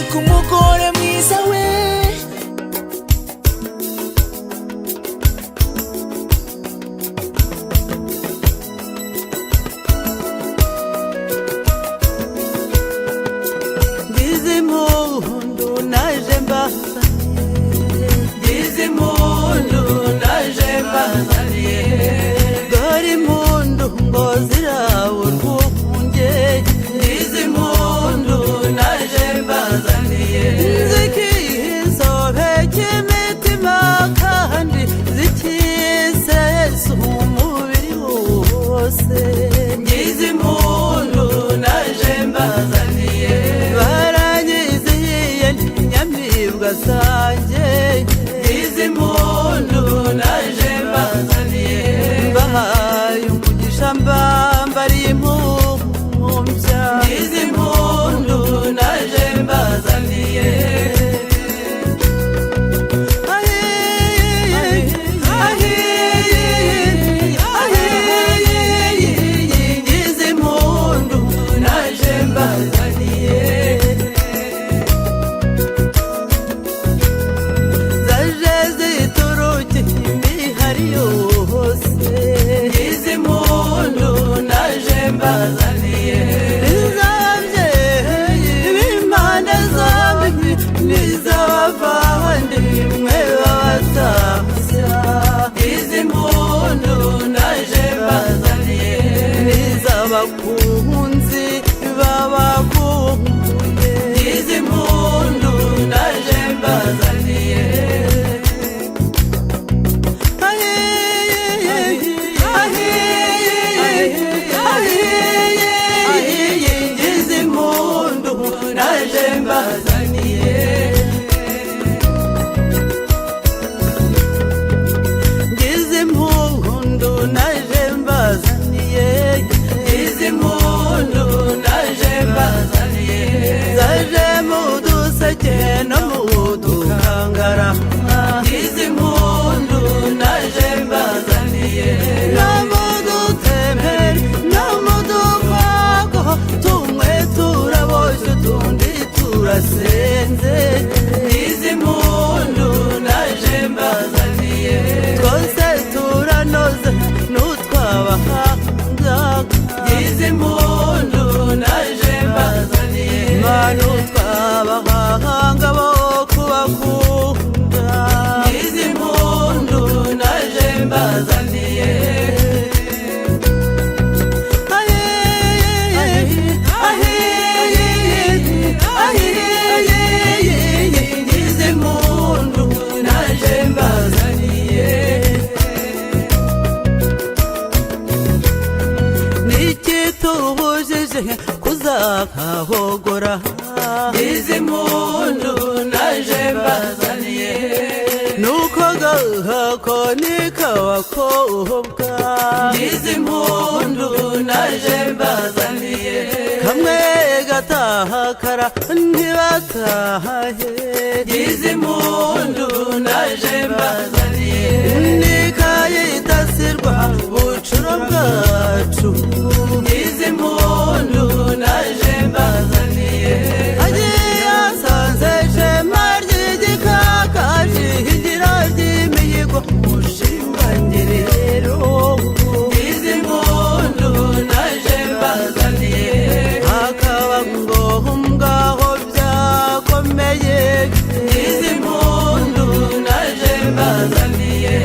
Ariko umugore mwiza we, Ngize impundu naje mbazaniye, ngize impundu naje mbazaniye, dore impundu ngo ziraba urwunge, ngize impundu naje mbazaniye, zikisobeka imitima kandi zikisesa umubiri wose, ngize impundu naje mbazaniye, baranyizihiye n'inyamibwa zanjye, ngize impundu naje mbazaniye, mbahaye umugisha mbambariye impumbya, ngize impundu naje mbazaniye. Ngize impundu naje mbazaniye, zaje zituruka imihari yose, ngize impundu naje mbazaniye, iz'ababyeyi b'impande zombi n'iz'abavandimwe b'abatashya, ngize impundu naje mbazaniye, n'iz'abakunzi babakumbuye, ngize impundu naje mbazaniye. Ngize impundu naje mbazaniye, ngize impundu naje mbazaniye, ngize impundu naje mbazaniye, zaje mu duseke no mu dukangara, ngize impundu naje mbazaniye, no mu dutemberi no mu dukwago, tumwe turaboshye utundi turasenze, ngize impundu naje mbazaniye, twose turanoze n'utwabahanga, ngize impundu naje mbazaniye, manu twabahanga bo kubakunda, ngize impundu naje mbazaniye. Ngize impundu naje mbazaniye, nikitubujije kuzakahogora, ngize impundu naje mbazaniye, nuko gahako nikabakobwa, ngize impundu naje mbazaniye, kamwe gatahakara ntibatahe, ngize impundu naje mbazaniye, nikayitasirwa bucuro bwacu, ngize impundu naje mbazaniye, agiye asanze shema ry'igikakaji higiro ry'imihigo mushingangire rero, ngize impundu naje mbazaniye, hakaba ngombwa aho byakomeye, ngize impundu naje mbazaniye.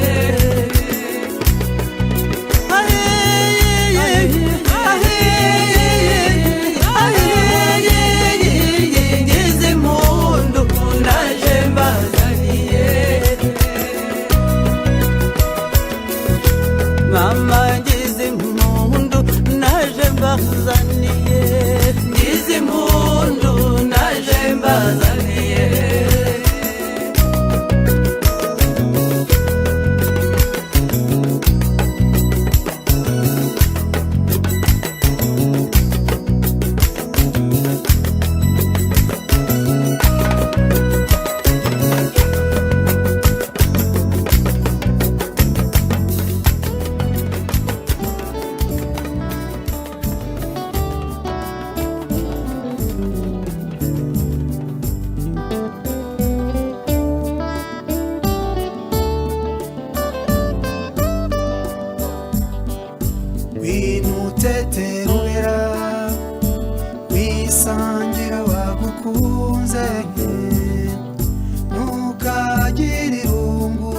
Ntuzagira irungu,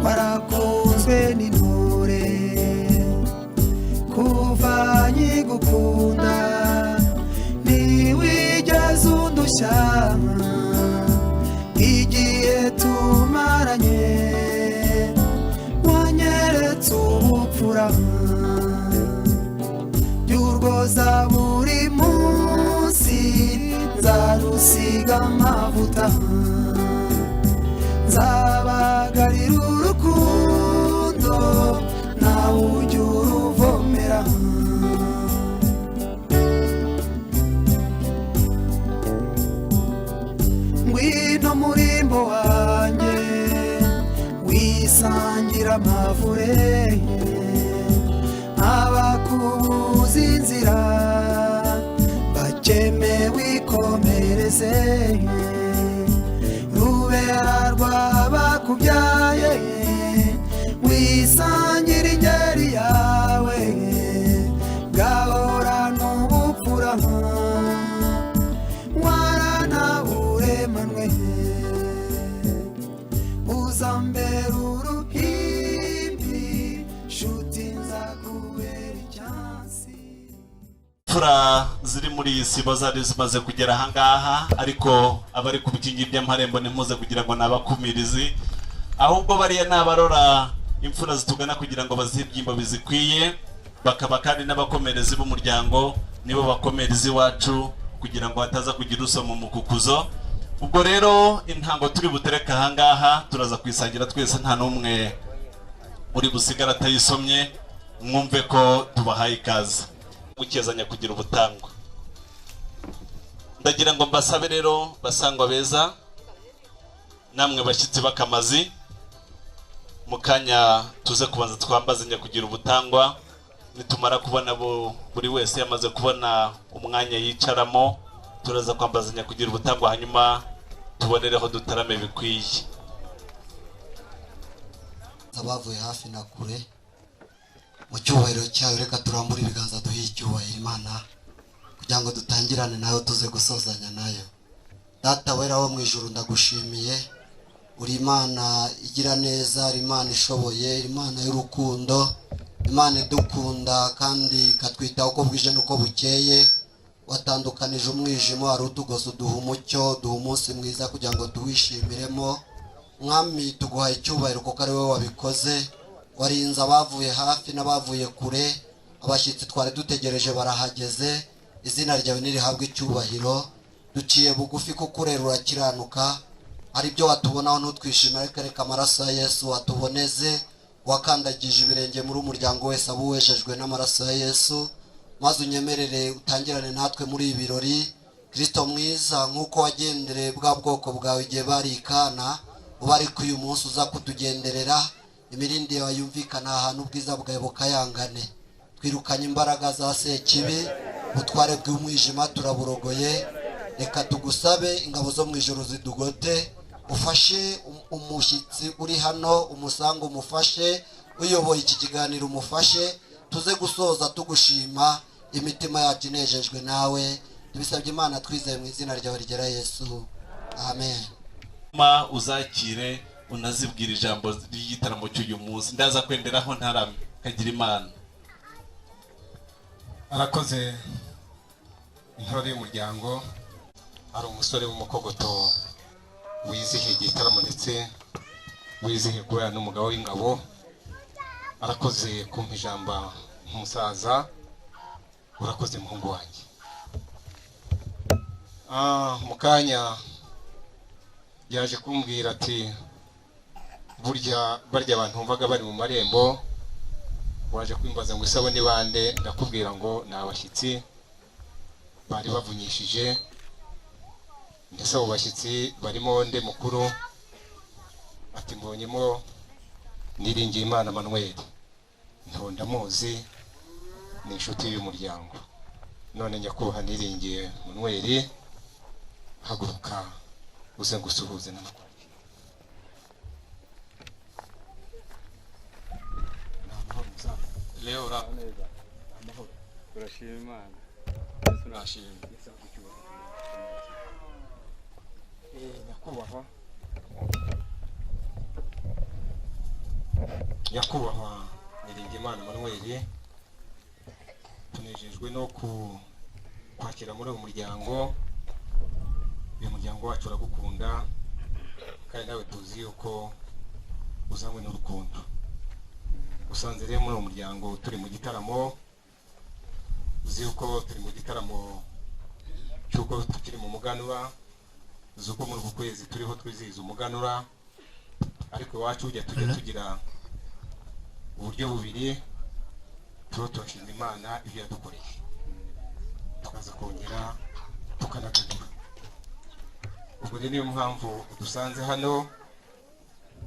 warakunzwe n'intore. Kuva nkigukunda ntiwigeze undushya. Igihe tumaranye wanyeretse ubupfura, by'urwoza buri munsi nzarusiga amavuta, nzabagarira urukundo nawe ujya uruvomera. Ngwino murimbo wanjye, wisangira amavure, abakubuza inzira bakeme wikomereze. Rubera rwabakubyaye, wisangira ingeri yawe, gahora n'ubupfura waranaburemanwe, uzambera uruhimbi nshuti nzakubera icyansi. Imfura ziri muri iyi sibo zari zimaze kugera ahangaha, ariko abari ku bikingi by'amarembo ntimuze kugira ngo ni abakumirizi, ahubwo bariya ni abarora imfura zitugana kugira ngo bazihe ibyimbo bizikwiye, bakaba kandi n'abakomerezi b'umuryango, nibo bakomerezi iwacu kugira ngo hataza kugira usoma umukukuzo. Ubwo rero intango turi butereke ahangaha turaza kuyisangira twese, nta n'umwe uri busigara atayisomye. Mwumve ko tubahaye ikaze gukezanya kugira ubutangwa. Ndagira ngo mbasabe rero, basangwa beza namwe bashyitsi b'akamazi, mu kanya tuze kubanza twambazanya kugira ubutangwa. Nitumara kubona buri wese yamaze kubona umwanya yicaramo, turaza kwambazanya kugira ubutangwa, hanyuma tubonereho dutarame bikwiye. Abavuye hafi na kure, mu cyubahiro cyayo reka turambure ibiganza duhe icyubahiro Imana kugira ngo dutangirane nayo tuze gusozanya nayo. Data wera wo mu ijuru, ndagushimiye, uri Imana igira neza, uri Imana ishoboye, Imana y'urukundo, Imana idukunda kandi ikatwitaho uko bwije n'uko bukeye. Watandukanije umwijima wari utugose, uduha umucyo, duha umunsi mwiza kugira ngo tuwishimiremo. Mwami, tuguhaye icyubahiro kuko ari wowe wabikoze. Warinze abavuye hafi n'abavuye kure, abashyitsi twari dutegereje barahageze. Izina ryawe nirihabwe icyubahiro. Duciye bugufi kuko urera urakiranuka, hari ibyo watubonaho ntutwishimire, ariko reka amaraso ya Yesu watuboneze. Wakandagije ibirenge muri umuryango wese abo wejejwe n'amaraso ya Yesu, maze unyemerere utangirane natwe muri ibi birori. Kristo mwiza, nk'uko wagendereye bwa bwoko bwawe igihe bari i Kana, uba ariko uyu munsi uza kutugenderera, imirindi yawe yumvikana ahantu, ubwiza bwawe bukayangane. Twirukanye imbaraga za sekibi, ubutware bw'umwijima turaburogoye. Reka tugusabe ingabo zo mu ijuru zidugote, ufashe umushyitsi uri hano, umusange umufashe, uyoboye iki kiganiro umufashe, tuze gusoza tugushima, imitima yacu inejejwe nawe. Tubisabye Imana twizeye mu izina ryawe rigera Yesu, amen. Ma uzakire unazibwira ijambo ry'igitaramo cy'uyu munsi, ndaza kwenderaho ntarame. Kagira Imana. Arakoze intore y'umuryango. Ari umusore w'umukogoto wizihiye igitaramo ndetse wizihirwa n'umugabo w'ingabo. Arakoze kumpa ijambo nk'umusaza, urakoze muhungu wanjye. Mu kanya yaje kumbwira ati burya barya abantu bumvaga bari mu marembo, waje kwimbaza ngo isabune bande, ndakubwira ngo ni abashyitsi bari bavunyishije. Ndetse abo bashyitsi barimo nde mukuru? Ati mbonyemo Niringiye Imana Manuel, ntondamuzi, ni inshuti y'umuryango. None nyakubahwa Niringiye Manuel, haguruka uze ngusuhuze n'amakwaki. Leo uraho neza? Amahoro, turashima Imana. Yesu nashimye. Nyakubahwa Nyakubahwa Niringiyimana Manuel, tunejejwe no kwakira muri uyu muryango. Uyu muryango wacu uragukunda kandi nawe tuzi yuko uzanywe n'urukundo. Usanze rero muri uyu muryango turi mu gitaramo, uzi yuko turi mu gitaramo cy'uko tukiri mu muganura, uzi uko muri uku kwezi turiho twizihiza umuganura. Ariko iwacu ujya tujya tugira uburyo bubiri, tuba turashima Imana ibyo yadukoreye, tukaza kongera tukanaganura. Ubwo rero niyo mpamvu dusanze hano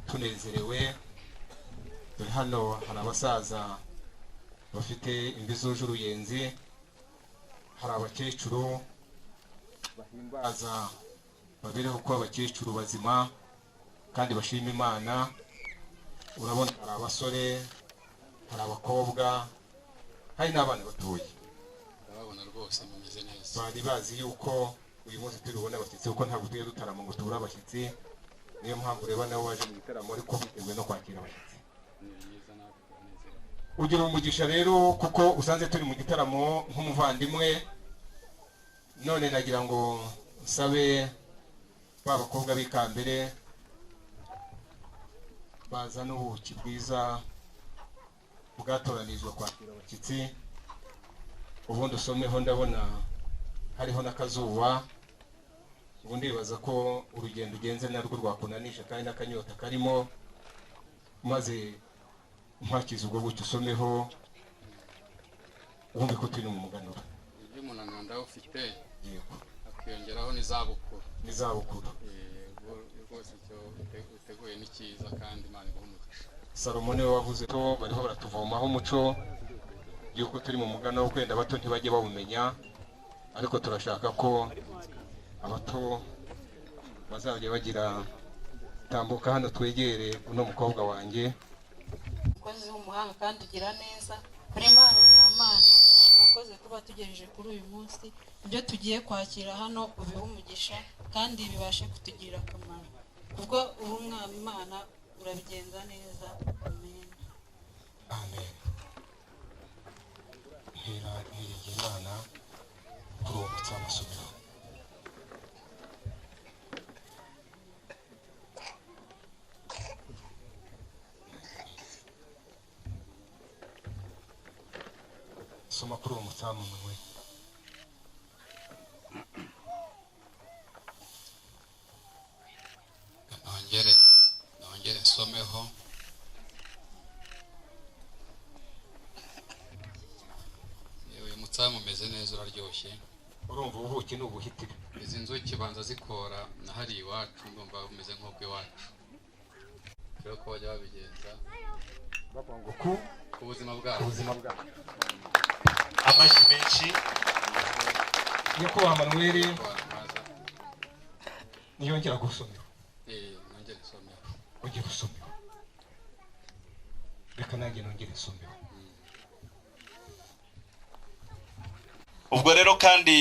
tunezerewe. Dore hano hari abasaza bafite imvi zuje uruyenzi, hari abakecuru bahimbaza babereho kuba abakecuru bazima kandi bashima Imana. Urabona hari abasore, hari abakobwa, hari n'abana batoya. Ndababona rwose mumeze neza. Bari bazi yuko uyu munsi turi bubone abashyitsi, kuko ntabwo tujya dutarama ngo tubure abashyitsi. Niyo mpamvu ureba nawe waje mu gitaramo ariko biteguye no kwakira abashyitsi. Ni byiza, natwe turanezerewe. Ugira umugisha rero kuko usanze turi mu gitaramo nk'umuvandimwe. None nagira ngo nsabe ba bakobwa b'ikambere bazana ubuki bwiza bwatoranijwe kwakira abashyitsi, ubundi usomeho. Ndabona hariho n'akazuba, ubundi ndibaza ko urugendo ugenze narwo rwakunanisha kandi n'akanyota karimo, maze nkwakiza ubwo buki usomeho wumve ko turi mu muganura. Iby'umunaniro ndawufite, Yego. hakiyongeraho n'izabukuru. N'izabukuru. Rwose icyo uteguye ni cyiza kandi Imana iguhe umugisha. Salomo niwe wavuze ko bariho baratuvomaho umuco yuko turi mu mugano wo kwenda, abato ntibajye bawumenya, ariko turashaka ko abato bazajya bagira. Tambuka hano twegere uno mukobwa wanjye. Umukozi w'umuhanga kandi ugira neza, uri Imana nyamana, urakoze kuba tugejeje kuri uyu munsi. Ibyo tugiye kwakira hano ubihe umugisha kandi bibashe kutugirira akamaro, ubwo uri umwami Imana urabigenza neza. Amen. Amen. Mpera niringiye Imana kuri uwo mutsi w'amasomero. Soma kuri uwo mutsi w'amamwe. Nongere nsomeho. Uyu mutsamu umeze neza, uraryoshye. Urumva ubuki ni ubuhitire. Izi nzuki banza zikora na hariya iwacu, ndumva bumeze nk'ubw'iwacu. Rero ko bajya babigenza bavuga ngo ku ku buzima bwabo. Ku buzima bwabo. Amashyi menshi. Nyakubahwa Manuel, niyongera gusomera. Nongere nsomere. Ongera usomere, reka nanjye nongere nsomere. Ubwo rero kandi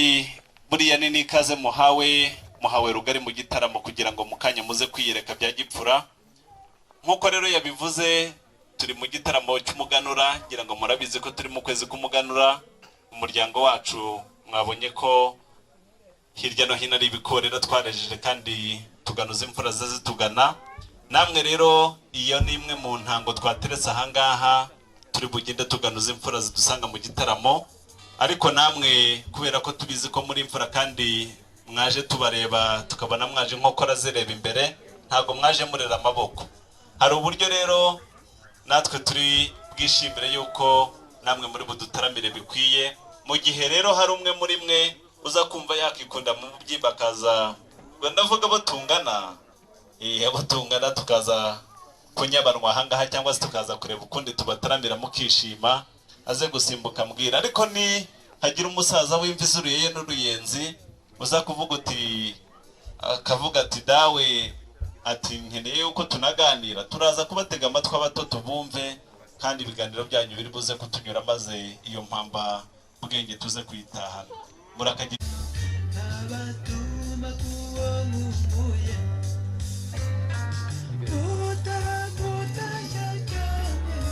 buriya ni n'ikaze muhawe rugari mu gitaramo kugira ngo mu kanya muze kwiyereka bya gipfura. Nk'uko rero yabivuze, turi mu gitaramo cy'umuganura, ngira ngo murabizi ko turi mu kwezi k'umuganura. Umuryango wacu mwabonye ko hirya no hino ari ibikorera twarejeje kandi tuganuza imfura ze zitugana. Namwe rero iyo ni imwe mu ntango twateretse ahangaha, turi bugende tuganuza imfura zidusanga mu gitaramo. Ariko namwe kubera ko tubizi ko muri imfura kandi mwaje tubareba tukabona mwaje inkokora zireba imbere, ntabwo mwaje murera amaboko. Hari uburyo rero natwe turi bwishimire yuko namwe muri budutaramire bikwiye. Mu gihe rero hari umwe muri mwe uza kumva yakikunda mu byimba akaza, ubwo ndavuga abo tungana, abo tungana tukaza kunyabanwa ahangaha cyangwa se tukaza kureba ukundi tubataramira mukishima, aze gusimbuka mbwira. Ariko ni hagira umusaza w'imvi z'uruyeye n'uruyenzi uza kuvuga uti, akavuga ati dawe, ati nkeneye yuko tunaganira, turaza kubatega amatwi abato tubumve, kandi ibiganiro byanyu biri buze kutunyura, maze iyo mpamba bwenge tuze kuyitahana. Murakagira. Abatuma kuwo nkumbuye, utagutashya cyane.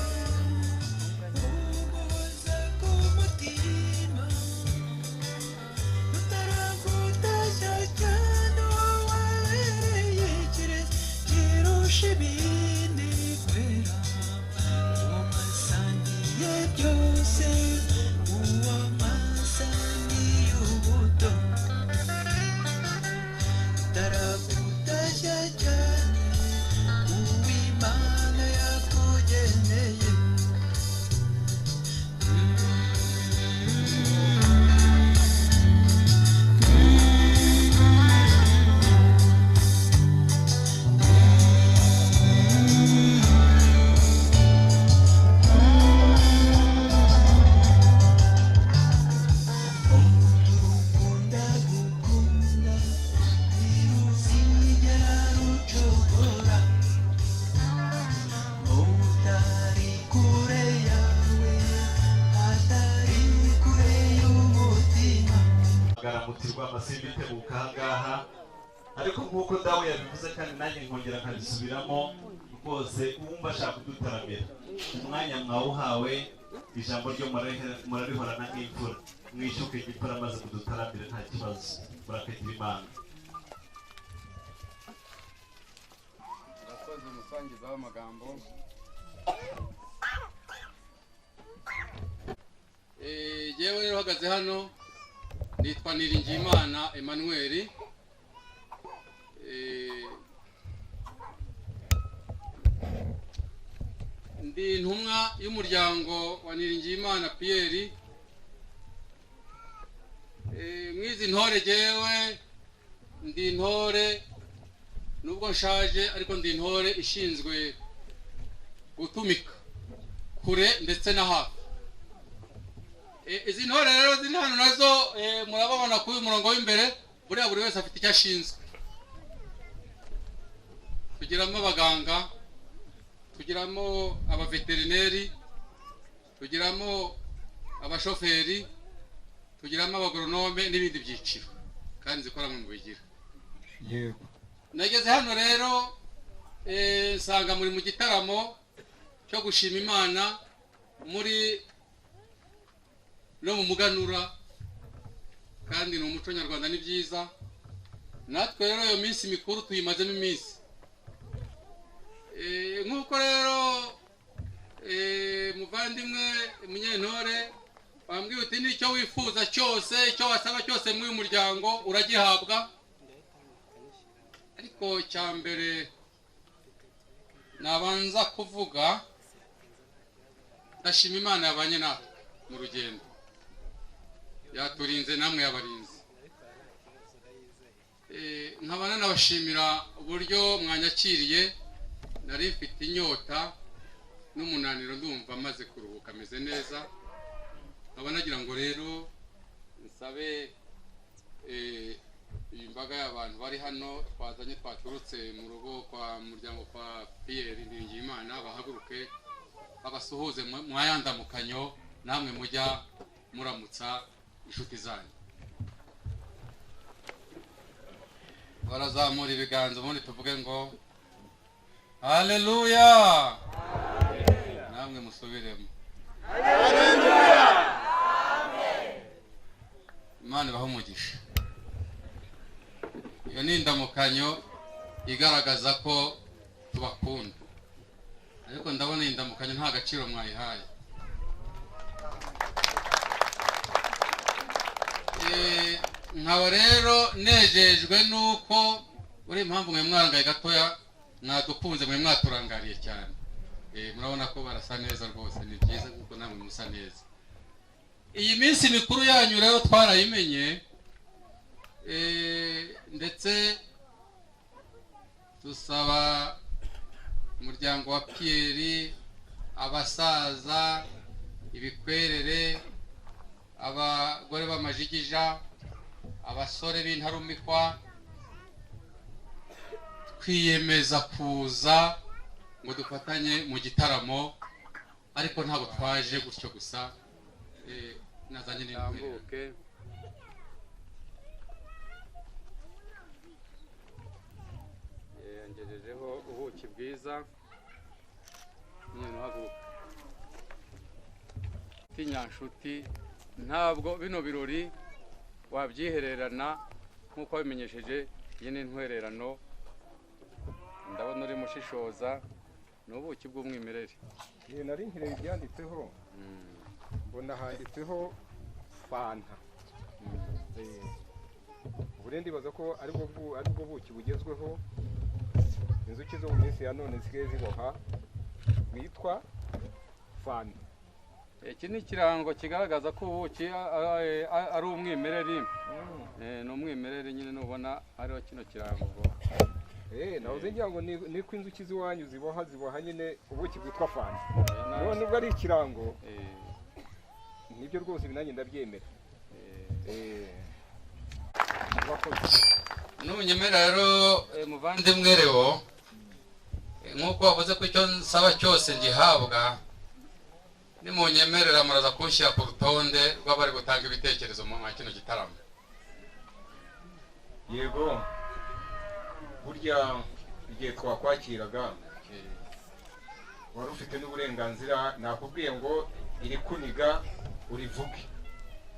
Urusha ibindi kwera, uwo mwasangiye byose, uwo mwasangiye ubuto. Tarakutashya cyane, uw'Imana yakugeneye. Ukunda gukunda ntiruzigera rucogora, utari kure yawe, atari kure y'umutima. Garamutirwa amasimbi itebuka ahangaha, ariko nk'uko dawe yabivuze kandi nanjye nkongera nkabisubiramo, rwose uwumva ashaka kudutaramira umwanya mwawuhawe, ijambo ryo murarihorana nk'imfura, mwishyuke igipfura maze mudutaramire nta kibazo, murakagira Imana. Urakoze umusangiza w'amagambo. Jyewe rero uhagaze hano nitwa Niringiyimana Emmanuel. Ndi intumwa y'umuryango wa Niringiyimana Pierre. Mwizi ntore, jyewe ndi intore nubwo nshaje, ariko ndi intore ishinzwe gutumika kure ndetse na hafi. Izi ntore rero ziri hano nazo, murababona kuri uyu murongo w'imbere, buriya buri wese afite icyo ashinzwe. Tugiramo abaganga, tugiramo abaveterineri, tugiramo abashoferi, tugiramo abagoronome n'ibindi byiciro, kandi zikora mu bigira. Yego. Nageze hano rero, nsanga muri mu gitaramo cyo gushima Imana, muri no mu muganura, kandi ni umuco nyarwanda, ni byiza. Natwe rero iyo minsi mikuru tuyimazemo iminsi. Nk'uko rero, muvandimwe munyentore, wambwiye uti n'icyo wifuza cyose, icyo wasaba cyose muri uyu muryango uragihabwa, ariko icya mbere nabanza kuvuga, ndashima Imana yabanye natwe mu rugendo, yaturinze namwe yabarinze. Nkaba nanabashimira uburyo mwanyakiriye. Nari mfite inyota n'umunaniro, ndumva maze kuruhuka ameze neza. Nkaba nagira ngo rero nsabe iyi mbaga y'abantu bari hano twazanye, twaturutse mu rugo kwa muryango kwa Pierre Niringiyimana, bahaguruke babasuhuze mwayandamukanyo, namwe mujya muramutsa inshuti zanyu. Barazamura ibiganza ubundi tuvuge ngo haleluya, namwe musubiremo. Imana ibahe umugisha. Iyo ni indamukanyo igaragaza ko tubakunda, ariko ndabona iyi ndamukanyo nta gaciro mwayihaye. Nkaba rero nejejwe nuko uri impamvu mwe mwarangaye gatoya, mwadukunze, mwe mwaturangariye cyane. Murabona ko barasa neza rwose, ni byiza kuko namwe musa neza. Iyi minsi mikuru yanyu rero twarayimenye, ndetse dusaba umuryango wa Pierre, abasaza, ibikwerere, abagore b'amajigija, abasore b'intarumikwa, twiyemeza kuza ngo dufatanye mu gitaramo, ariko ntabwo twaje gutyo gusa. Nazanye n'intwererano. Yangejejeho ubuki bwiza. Nyine uhaguruka nyanshuti, ntabwo bino birori wabyihererana nk'uko wabimenyesheje. Iyi ni intwererano Ndabona uri mushishoza, ni ubuki bw'umwimerere. Nari nkireba ibyanditseho, mbona handitseho fanta. Ubu rero ndibaza ko aribwo buki bugezweho, inzuki zo mu minsi ya none zisigaye ziboha, bwitwa fanta. Iki ni ikirango kigaragaza ko ubuki ari umwimerere. Ni umwimerere nyine, nubona hariho kino kirango. Nahoze ngira ngo niko inzuki z'iwanyu ziboha nyine ubuki bwitwa fanta. None ubwo ari ikirango, nibyo rwose ibi nanjye ndabyemera. Nunyemera rero muvandimwe Leo, nk'uko wavuze ko icyo nsaba cyose ngihabwa, nimunyemerera muraza kunshyira ku rutonde rw'abari gutanga ibitekerezo mu kino gitaramo. Yego, burya igihe twakwakiraga wari ufite n'uburenganzira, nakubwiye ngo iri kuniga urivuge.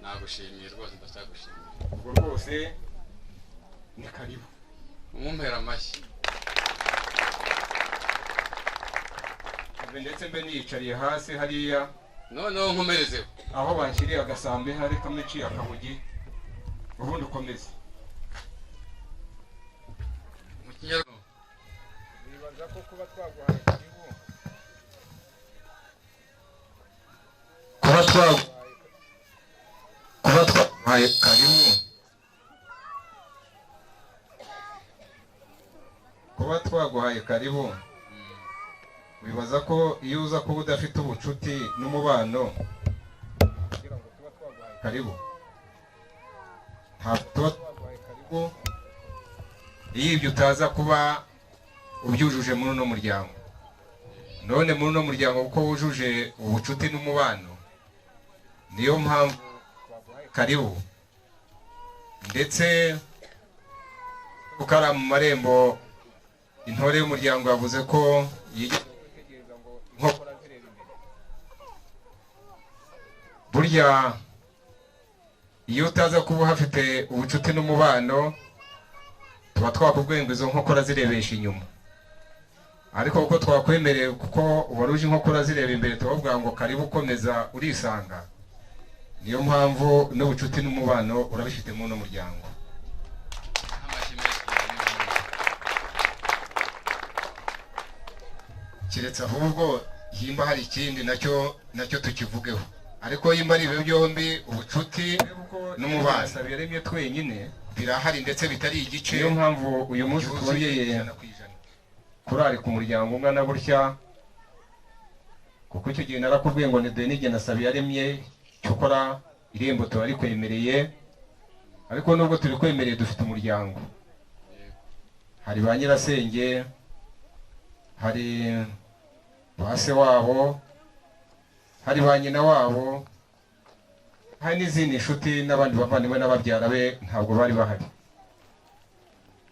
Nagushimiye rwose, ndacyagushimiye. Ubwo rwose ni karibu. Umumpera amashyi. Ndetse mbe niyicariye hasi hariya, noneho nkomerezeho aho banshyiriye agasambi hari kamwe iciye akabugi, ubundi ukomeze. Mu Kinyarwanda nibaza ko kuba twaguhaye karibu, kuba twaguhaye karibu, kuba twaguhaye karibu, wibaza ko iyo uza kuba udafite ubucuti n'umubano kugira ngo tuba twaguhaye karibu, ntabwo tuba twaguhaye karibu iyo ibyo utaza kuba ubyujuje muri uno muryango. None muri uno muryango kuko wujuje ubucuti n'umubano, niyo mpamvu twaguhaye karibu. Ndetse ukara mu marembo, intore y'umuryango yavuze ko yigeze gutegereza ngo inkokora zireba imbere. Burya iyo utaza kuba uhafite ubucuti n'umubano, tuba twakubwiye ngo izo nkokora zirebesha inyuma, ariko kuko twakwemereye, kuko wari uje inkokora zireba imbere, tubavuga ngo karibu ukomeza urisanga. Niyo mpamvu n'ubucuti n'umubano urabifite muri uno muryango. Keretse ahubwo yimba hari ikindi nacyo tukivugeho, ariko yimba ari ibyo byombi, ubucuti n'umubano yaremye twenyine birahari, ndetse bitari igice. Niyo mpamvu uyu munsi twongeye kurarika umuryango ungana gutya, kuko icyo gihe narakubwiye ngo ni Denige na Sabiyaremye, cyokora irembo tubarikwemereye, ariko nubwo turi kwemereye dufite umuryango. Hari ba nyirasenge, hari ba se wabo, hari ba nyina wabo, hari n'izindi nshuti n'abandi bavandimwe n'ababyara be ntabwo bari bahari.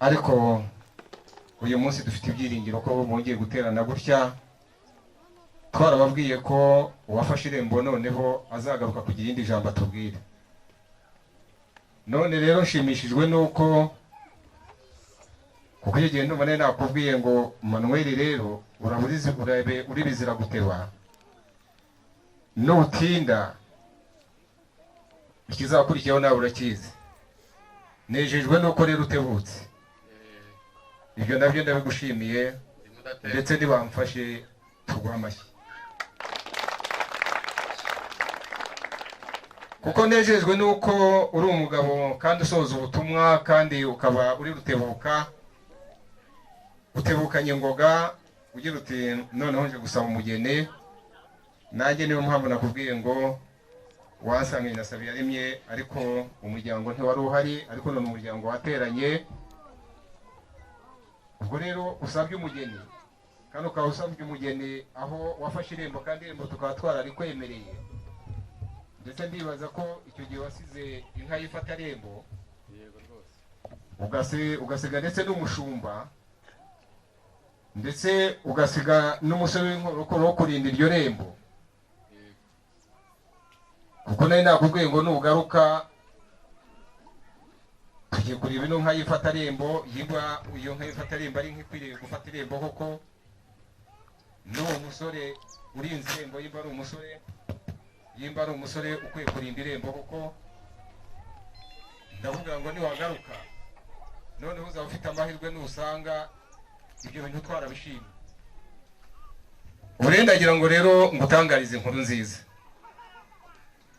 Ariko uyu munsi dufite ibyiringiro ko bongeye guterana gutya. Twarababwiye ko uwafashe irembo noneho azagaruka kugira irindi jambo atubwira. None rero nshimishijwe nuko, kuko iyo gihe ndumva nari nakubwiye ngo Manuel rero urabe uri bizira guteba, nutinda ikizakurikiyeho nawe urakizi. Nejejwe nuko rero utebutse, ibyo nabyo ndabigushimiye, ndetse nibamfashe tuguha amashyi, kuko nejejwe nuko uri umugabo kandi usoza ubutumwa, kandi ukaba uri rutebuka, utebukanye ngoga, ugira uti noneho nje gusaba umugeni. Nanjye niyo mpamvu nakubwiye ngo wasange na Sabiyaremye, ariko umuryango ntiwari uhari, ariko none umuryango wateranye. Ubwo rero usabye umugeni, kandi ukaba usabye umugeni aho wafashe irembo, kandi irembo tukaba twararikwemereye. Ndetse ndibaza ko icyo gihe wasize inka y'ifata rembo, ugasiga ndetse n'umushumba, ndetse ugasiga n'umusore w'inkorokoro wo kurinda iryo rembo. Kuko nari nakubwiye ngo nugaruka Tugiye kureba ino nka y'ifata rembo, yigwa iyo nka y'ifata rembo ari nk'ikwiriye gufata irembo koko. N'uwo musore urinze irembo, yimba ari umusore, yimba ari umusore ukwiye kurinda irembo koko. Ndavuga ngo niwagaruka noneho uzaba ufite amahirwe nusanga ibyo bintu twarabishimye. Uburendagira ngo rero ngutangarize inkuru nziza.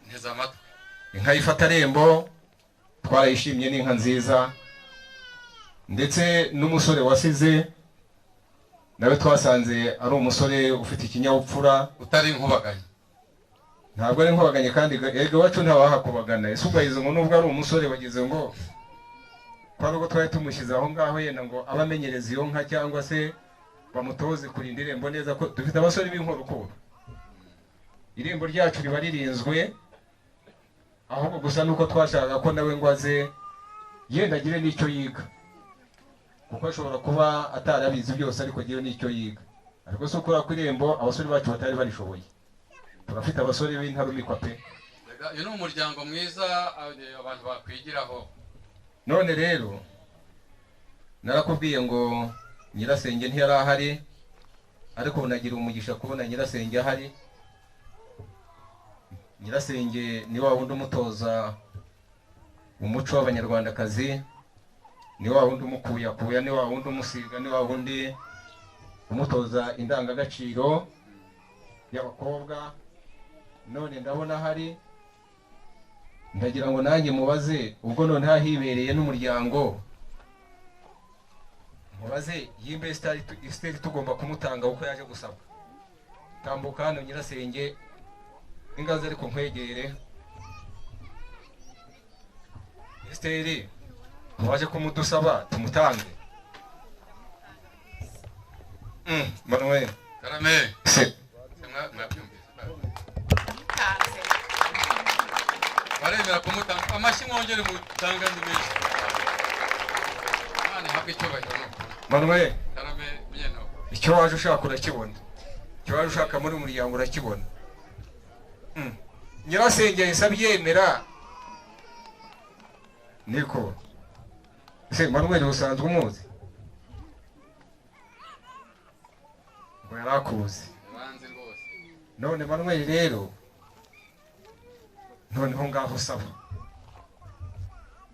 Nteze amatwi. Inka y'ifata rembo twarayishimye, ni inka nziza, ndetse n'umusore wasize nawe twasanze ari umusore ufite ikinyabupfura, utari inkubaganye. Ntabwo ari inkubaganye, kandi ego iwacu ntawahakubagana. Ese ugahize ngo nubwo ari umusore bagize ngo kwa rugo twari tumushyize aho ngaho yenda ngo abamenyereza iyo nka cyangwa se bamutoze kurinda irembo neza, ko dufite abasore b'inkorokoro. Irembo ryacu riba ririnzwe, ahubwo gusa nuko twashakaga ko nawe ngo aze yenda agire n'icyo yiga, kuko ashobora kuba atarabizi byose ariko agire n'icyo yiga. Ariko si ukora ku irembo abasore bacu batari barishoboye. Turafite abasore b'intarumikwa pe. Uyu ni umuryango mwiza abantu bakwigiraho. None rero narakubwiye ngo nyirasenge ntiyari ahari, ariko nagira umugisha kubona nyirasenge ahari. Nyirasenge ni wa wundi umutoza umuco w'abanyarwandakazi, ni wa wundi umukuyakuya, ni wa wundi umusiga, ni wa wundi umutoza indangagaciro y'abakobwa. None ndabona ahari, ndagira ngo nanjye mubaze ubwo none hahibereye n'umuryango, mubaze yimbe Esther tugomba kumutanga uko yaje gusaba. Tambuka hano nyirasenge, ingazi ariko nkwegere. Esther waje kumudusaba tumutange. Manuel. Karame. Se. Mwabyumvise. Baremera kumutanga amashyi, mwongere mutanga ni menshi. Imana ihabwe icyubahiro n'ukuri. Manuel. Karame munyeno. Icyo waje ushaka urakibona. Icyo waje ushaka muri umuryango urakibona. Nyirasenge yahise abyemera. Niko. Ese Manuel usanzwe umuzi? Ngo yarakuzi. Banzi rwose. None Manuel rero noneho ngaho usaba.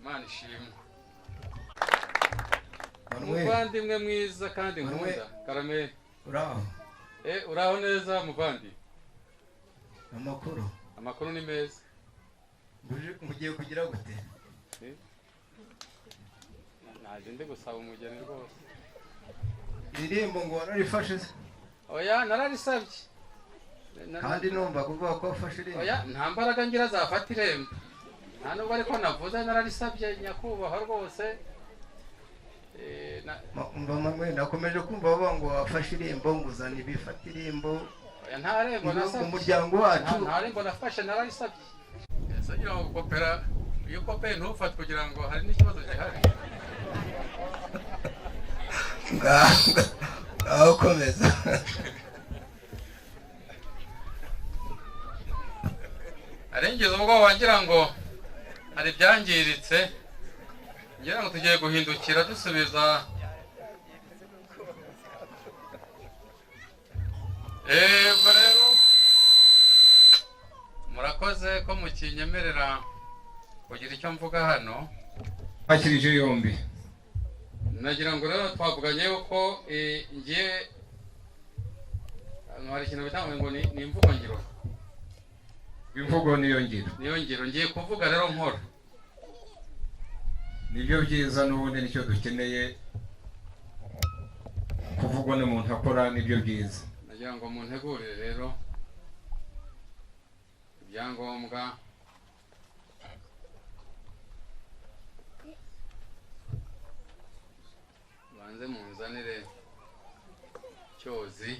Imana ishimwe. Manuel. Muvandimwe mwiza kandi nkunda. Karame. Uraho. Uraho neza muvandi. Amakuru. Amakuru ni meza. Mugiye kugira gute? Naje ndi gusaba umugeni rwose. Irembo ngo wararifashe se? Oya nararisabye. Kandi numva kuvuga ko wafashe irembo. Oya nta mbaraga ngira zafata irembo. Nta nubwo ariko navuze nararisabye nyakubahwa rwose. Umva Manuel, nakomeje kumva bavuga ngo wafashe irembo ngo uzane ibifata irembo. Oya nta rembo nasabye. Umuryango wacu nta rembo nafashe nararisabye. Ese ngira ngo gukopera, iyo ukopeye ntufate kugira ngo hari n'ikibazo gihari. Ngaho komeza. Arengeza ubwoba ngira ngo hari ibyangiritse, ngira ngo tugiye guhindukira dusubiza. Ubwo rero murakoze ko mukinyemerera kugira icyo mvuga hano. Bakirije yombi. Nagira ngo rero twavuganye yuko ngiye hari ikintu bitangwe ngo ni imvugo ngiro. Imvugo niyo ngiro. Niyo ngiro ngiye kuvuga rero nkora. Nibyo byiza n'ubundi nicyo dukeneye, kuvugwa n'umuntu akora nibyo byiza. Nagira ngo muntegurire rero ibyangombwa. Banze munzanire cyozi.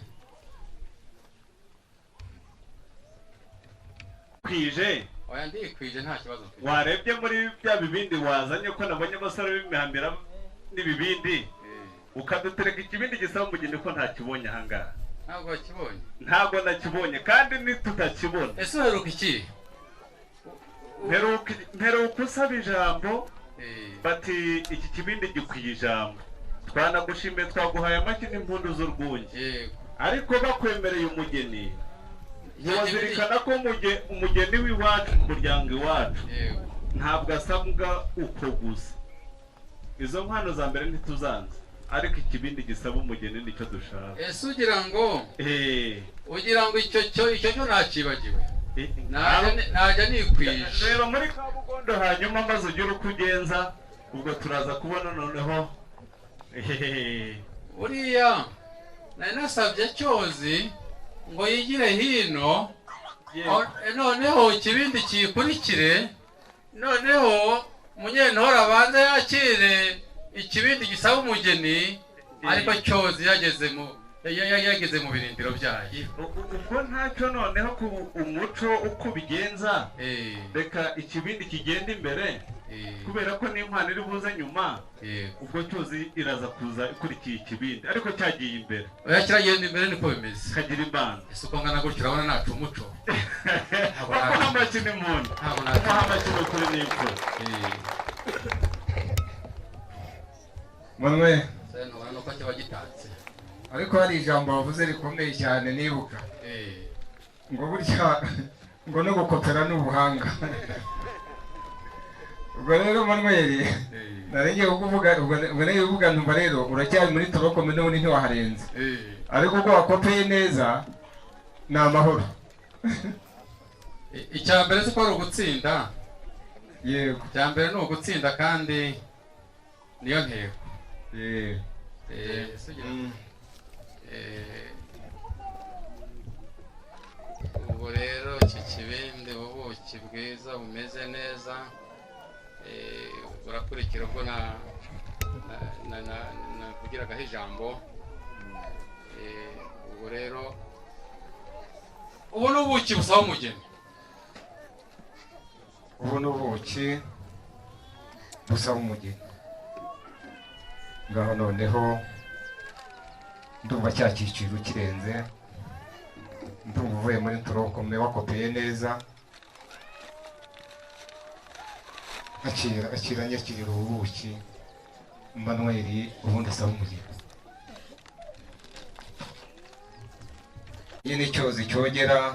Kwije? Oya ndikwije nta kibazo mfite. Warebye muri bya bibindi wazanye ko nabonye abasore b'imihambira n'ibibindi, ukadutereka ikibindi gisaba umugeni ko ntakibonye ahangaha. Ntabwo wakibonye? Ntabwo nakibonye kandi nitutakibona. Ese uheruka iki? Mperuka usaba ijambo Bati iki kibindi gikwiye ijambo, twanagushimiye, twaguhaye amashyi n'impundu z'urwunge, ariko bakwemereye umugeni ntiwazirikana ko umugeni w'iwacu mu muryango iwacu ntabwo asabwa uko gusa. Izo nkwano za mbere ntituzanze, ariko ikibindi gisaba umugeni nicyo dushaka. Ese ugira ngo icyo cyo nakibagiwe, najya nikwije. Reba muri Kabugondo hanyuma maze ugire uko ugenza, ubwo turaza kubona noneho. Buriya nari nasabye Cyozi ngo yigire hino, noneho ikibindi kiyikurikire, noneho Munyentore abanze yakire ikibindi gisaba umugeni, ariko Cyozi yageze mu birindiro byayo. Ubwo ntacyo noneho ku umuco uko bigenza, reka ikibindi kigenda imbere, kubera ko n'inkwano iri buze nyuma, ubwo Cyozi iraza kuza ikurikiye ikibindi, ariko cyagiye imbere. Oya, kiragenda imbere niko bimeze. Kagira imana. Ese uko ngana gutyo urabona naca umuco? Ntabwo amashyi n'impundu, ntabwo amashyi n'ukuri n'imfura. Manwe ntubona nuko kiba gitatse. Ariko hari ijambo wavuze rikomeye cyane nibuka, ngo burya ngo no gukopera ni ubuhanga. Ubwo rero Manweri nari kukuvuga, ubwo nari kuvuga ntumva rero uracyari muri torokome n'ubundi ntiwaharenze, ariko ubwo wakopeye neza ni amahoro. Icya mbere si ko ari ugutsinda. Yego, icya mbere ni ugutsinda kandi niyo ntego. Ubwo rero iki kibindi, ubuki bwiza bumeze neza, burakurikira ubwo navugiragaho ijambo. Ubwo rero ubu ni ubuki busaba umugeni. Ubu ni ubuki busaba umugeni. Ngaho noneho ndumva cya cyiciro kirenze, ndumva uvuye muri torokome wakopeye neza. Akira akira nyakirira ubuki Manweri, ubundi asaba umugeni. Iyi ni Cyozi cyogera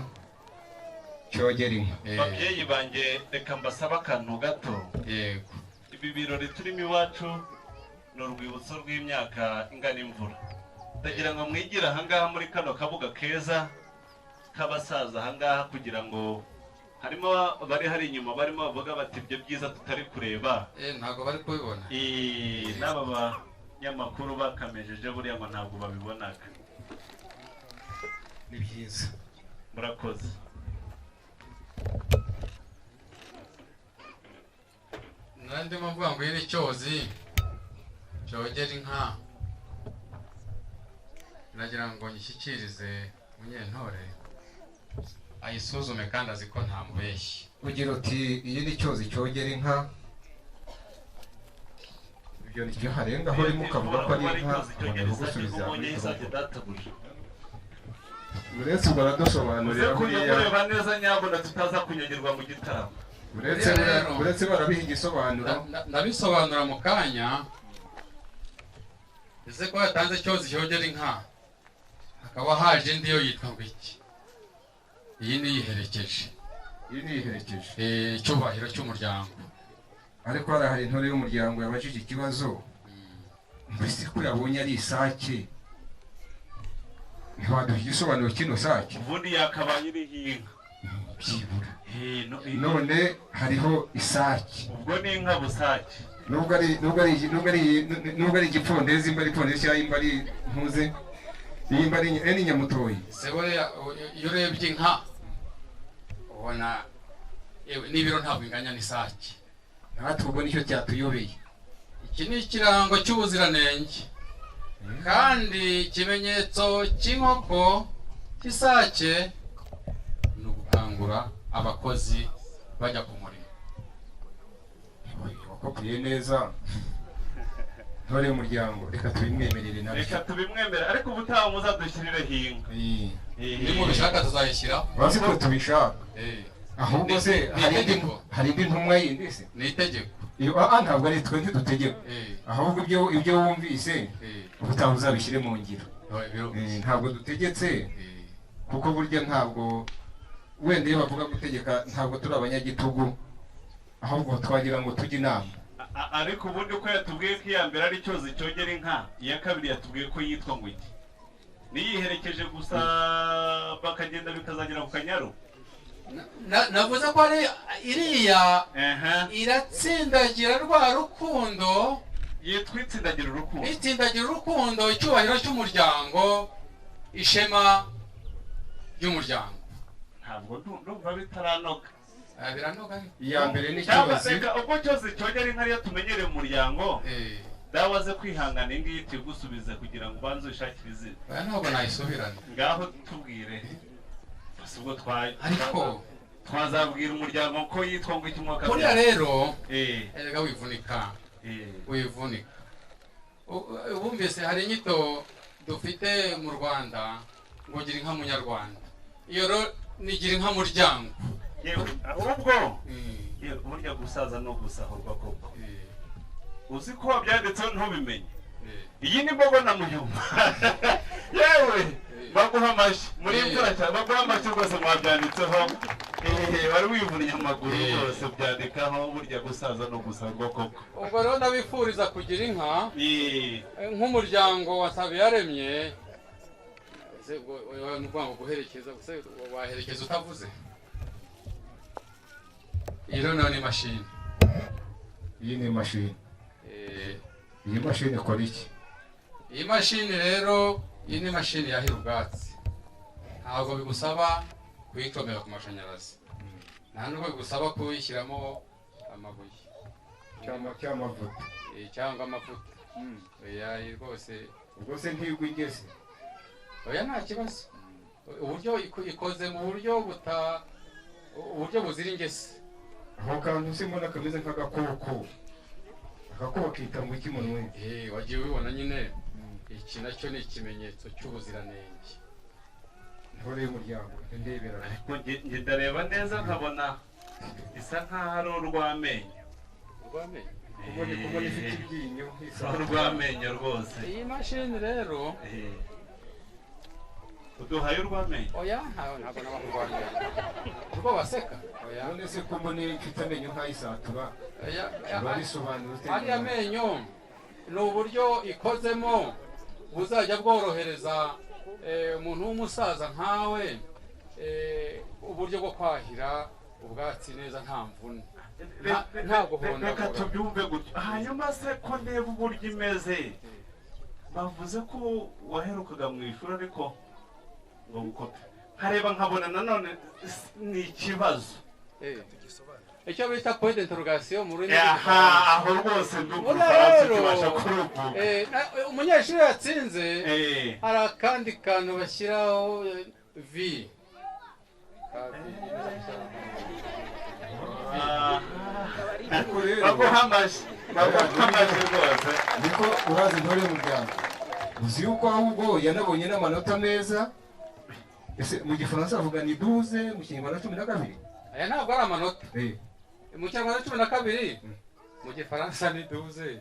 inka. Babyeyi banjye reka mbasaba akantu gato. Yego. Ibi birori turimo iwacu ni urwibutso rw'imyaka ingana imvura. Ndagira ngo mwigire ahangaha muri kano kabuga keza k'abasaza ahangaha, kugira ngo harimo bari hari inyuma barimo bavuga bati ibyo byiza tutari kureba. Ntabwo bari kubibona. N'aba banyamakuru bakamejeje buriya ngo ntabwo babibonaga. Ni byiza, murakoze. Nandimo mvuga ngo iyi ni Cyozi cyogera inka, nagira ngo nyishyikirize Munyentore ayisuzume kandi azi ko nta mubeshyi. Ugira uti iyi ni Cyozi cyogera inka, ibyo ni harenga aho urimo ukavuga ko ari inka, ubona kugusubiza. Uretse ubwo aradusobanurira buriya kureba neza nyabona tutaza kunyagirwa mu gitaramo. Uretse barabiha igisobanuro. Ndabisobanura mu kanya. Ese ko yatanze Cyozi cyogera inka, hakaba haje indi yo yitwa ngo iki? Iyi niyiherekeje. Iyi niyiherekeje. Icyubahiro cy'umuryango. Ariko hari intore y'umuryango yabajije ikibazo, mbese ko yabonye ari isake ntiwaduha igisobanuro kino sake? Ubundi yakabaye iriho inka byibura. None hariho isake, ubwo ni inka busake. Nubwo ari igipfondezi, imba ari ipfondezi cyangwa imba ari ntuze, imba ari inyamutoyi. Se buriya iyo urebye inka ubona n'ibiro ntabwo inganya n'isake. Natwe ubwo nicyo cyatuyobeye. Iki ni ikirango cy'ubuziranenge kandi ikimenyetso cy'inkoko cy'isake ni ugukangura abakozi bajya ku murimo. Wakopiye neza ntore y'umuryango, reka tubimwemerere nabyo. Reka tubimwemere, ariko ubutaha muzadushyirireho inka. Nimubishaka tuzayishyiraho. Bazi ko tubishaka. Ahubwo se hari indi ntumwa yindi se? Ni itegeko. Iyo ntabwo ari twe, ntidutegeka, ahubwo ibyo wumvise ubutaha uzabishyire mu ngiro. Ntabwo dutegetse, kuko burya ntabwo wenda iyo bavuga gutegeka ntabwo turi abanyagitugu, ahubwo twagira ngo tujye inama. Ariko ubundi ko yatubwiye ko iya mbere ari cyozi cyogera inka, iya kabiri yatubwiye ko yitwa ngo iki, niyiherekeje gusa bakagenda bikazagera ku Kanyaru. Navuze ko ari iriya iratsindagira rwa rukundo, yitwa itsindagira urukundo, itsindagira urukundo, icyubahiro cy'umuryango, ishema ry'umuryango. Ntabwo ndumva bitaranoga. Biranoga. Iya mbere ni cyozi. Ubwo cyozi cyogera inka ariyo tumenyereye umuryango, dawe aze kwihangana iyi ngiyi tuyigusubize kugira ngo ubanze uyishakire izina. Ntabwo nayisubirana. Ngaho tubwire ubwo ariko twazabwira umuryango ko yitwa ngo iki mwaka. Buriya rero erega wivunika, wivunika. Wumvise hari inyito dufite mu Rwanda ngo gira inka munyarwanda, iyo rero ni gira inka muryango. Ahubwo burya gusaza no gusahurwa koko, uzi ko wabyanditseho ntubimenye. Iyi ni mbogo na muyumba. Yewe baguha amashyi muri imvura cyane, baguha amashyi rwose mwabyanditseho. Wari wivunnye amaguru rwose byandikaho, burya gusaza no gusahurwa koko. Ubwo rero ndabifuriza kugira inka nk'umuryango wa Nsabiyaremye. Guherekeza waherekeza utavuze. Iyi rero ni imashini. Iyi ni imashini. Iyi mashini ikora iki? Iyi mashini rero, iyi ni imashini yahira ubwatsi. Ntabwo bigusaba kuyicomeka ku mashanyarazi, nta nubwo bigusaba kuyishyiramo amabuye cyangwa amavuta. Cyangwa amavuta. Oya rwose. Ubwo se ntigwa ingese? Oya nta kibazo. Uburyo ikoze mu buryo uburyo buzira ingese. Aho kantu se mbona kameze nk'agakoko. Agakoko kita ngo iki munwe? Wagiye ubibona nyine. Iki nacyo ni ikimenyetso cy'ubuziranenge. Ntore y'umuryango ndebera. Ariko nge ndareba neza nkabona isa nkaho ari urw'amenyo. Urw'amenyo? Kubona ifite ibyinyo isa urw'amenyo rwose. Iyi mashini rero uduhaye urw'amenyo? Oya ntabwo nabaha urw'amenyo. Urwo baseka? Oya. None se ko mbona ifite amenyo nk'ayisatura? Urabisobanura ute? Ariya menyo ni uburyo ikozemo buzajya bworohereza umuntu w'umusaza nkawe uburyo bwo kwahira ubwatsi neza nta mvune, nta guhondagura. Reka tubyumve gutyo. Hanyuma se ko ndeba uburyo imeze, bavuze ko waherukaga mu ishuri ariko ngo gukope, nkareba nkabona nanone ni ikibazo. Icyo bita point d'interrogation mu rurimi. Aho rwose ndumva kibasha kuruvuga. Umunyeshuri yatsinze hari akandi kantu bashyiraho V. Baguha amashyi, baguha amashyi rwose. Niko urazi ntore y'umuryango, uzi yuko ahubwo yanabonye n'amanota meza. Ese mu gifaransa bavuga ni 12, mu kinyarwanda 12? Aya ntabwo ari amanota. Mu kinyarwanda 12, mu gifaransa ni 12.